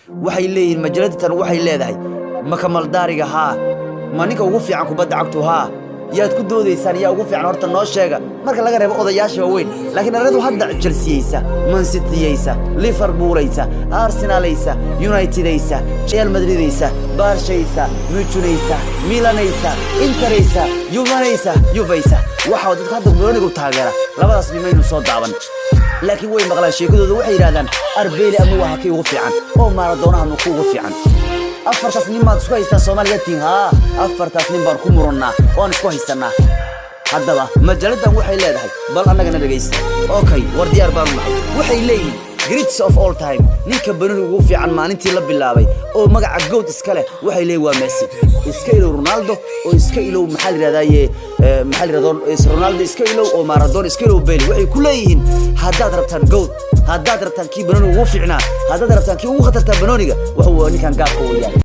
Waxay leeyihiin majaladatan, waxay leedahay ma kamaldaariga haa, ma ninka ugu fiican kubadda cagtu haa? Yaad ku doodaysaan? Yaa ugu fiican horta noo sheega, marka laga reebo odayaasha waaweyn? Laakiin dhallinyaradu hadda Chelseayeysa, Man Cityyeysa, Liverpoolaysa, Arsenalaysa, Unitedaysa, Real Madridaysa, Barshaysa, Mucunaysa, Milanaysa, Interaysa, Juvenaysa, Juvaysa, waxaa dadka hadda banoonigu taageera labadaas nimaynu soo daaban, laakiin way maqlaan sheekadooda. Waxay yidhahdaan Arbeyli ama waa kii ugu fiican oo Maradoonaha ma ku ugu fiican. Afartaas nin baad isku haystaa Soomaaliya tiin haa, afartaas nin baan ku murannaa oo aan isku haysanaa. Haddaba majaaladan waxay leedahay, bal annagana dhegaysta. Okay, war diyaar baanu nahay. Waxay leeyihiin greatest of all time, ninka banooni ugu fiican maalintii la bilaabay oo magaca GOAT iska leh, waxay leeyihin waa Messi. Iska ilow Ronaldo oo iska ilow, maxaa la yidhahdaaye, maxaa la yidhahdo, Ronaldo iska ilow oo Maradona iska ilow, Pele. Waxay ku leeyihiin haddaad rabtaan GOAT, haddaad rabtaan kii banooniga ugu fiicnaa, haddaad rabtaan kii ugu khatartaa banooniga, waxa waa ninkan gaabka weeyaan.